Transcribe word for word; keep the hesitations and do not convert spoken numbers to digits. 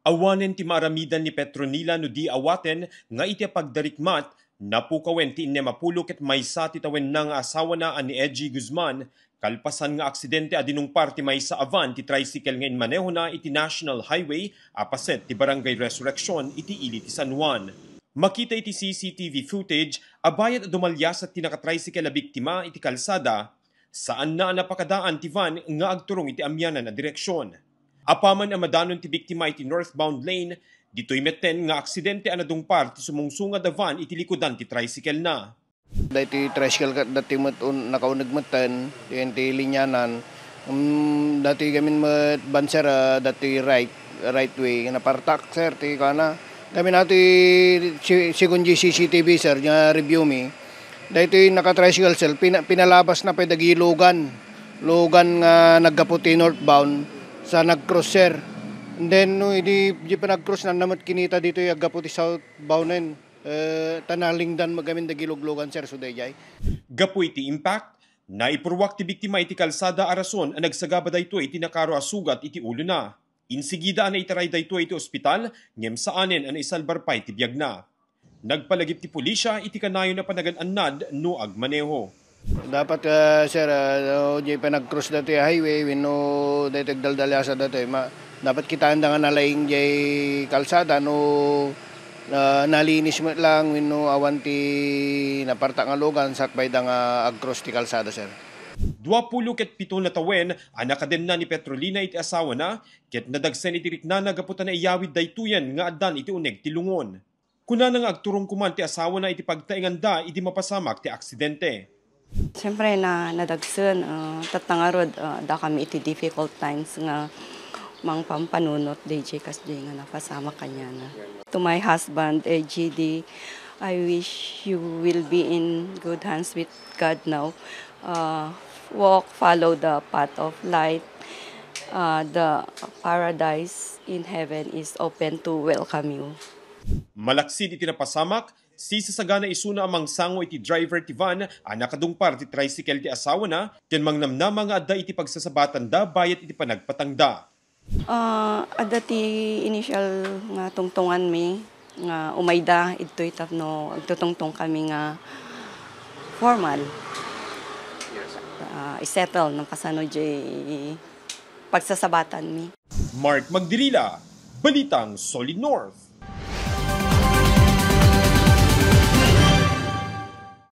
Awanen ti maaramidan ni Petronila no di awaten nga iti pagdarikmat, napukawen ti innem a pulo ket maysa ti tawenna nga asawana a ni Edgy Guzman, kalpasan nga aksidente a dinungpar ti maysa a van ti tricycle nga inmanehona iti National Highway a paset ti Barangay Resurreccion iti ili ti San Juan. Makita iti C C T V footage a bayat a dumaliasat ti nakatricycle a biktima iti kalsada, saanna a napakadaan ti van nga agturong iti amianan a direksion. Apaman a madanon ti biktima iti northbound lane, ditoy metten nga aksidente a nadungpar ti sumungsungad a van iti likudan ti tricycle na. Daytoy tricycle ket dati met un-, nakauneg metten, diyen ti linianan. Mm, dati gamin met van, sir, ah, dati right, right way, napartak, sir, ti kana. Gamin dati si-, sigun di C C T V, sir, nga review mi. Daytoy naka-tricycle, sir, pina-, pinalabas na pay dagi lugan. Lugan nga naggapu ti northbound sa nag-cross, sir. And then, no, idi, di pa nag-cross na, namat kinita ditoy aggapu ti southbound, eh, ta nalingdan met gamin dagi luglugan, sir, so dayjay. Gapu iti impact, naipurruak ti biktima iti kalsada a rason a nagsagaba daytoy iti nakaro a sugat iti ulona. Insigida a naitaray daytoy iti ospital, ngem saanen a naisalbar pay ti biagna. Nagpalagip ti pulisia iti kanayon a panagan-annad no agmaneho. Dapat, ah, sir, ah, no, diay panag-cross datoy a highway, wenno daytoy agdaldaliasat datoy, ma-, dapat kitaenda nga nalaing diay kalsada no, ah, nalinis met lang wenno awan ti napartak nga lugan sakbayda nga ag-cross ti kalsada, sir. Duapulo ket pito natawen a nakadenna ni Petrolina iti asawana ket nadagsen iti riknana gapu ta naiyawid daytoyen nga addan iti uneg ti lungon. Kunana nga agturong koman ti asawana iti pagtaenganda idi mapasamak ti aksidente. Siyempre, na, nadagsen, ah, tatta ngarud, ah, adda kami iti difficult times nga mangpampanunot dayjay kasdiay nga napasamak kaniana. To my husband, eh, G D, I wish you will be in good hands with God now. Uh, walk, follow the path of light. Uh, the paradise in heaven is open to welcome you. Malaksid iti napasamak, sisasagana isuna a mangsango iti driver ti van a nakadungpar ti tricycle ti asawana ken mangnamnama nga adda iti pagsasabatanda bayat iti panagpatangda. Ah, adda ti initial nga tungtunganmi nga umayda idtoy tapno agtutungtong kami nga formal. Ah, i-settle no kasano diay pagsasabatanmi. Mark Magdirila, Balitang Solid North.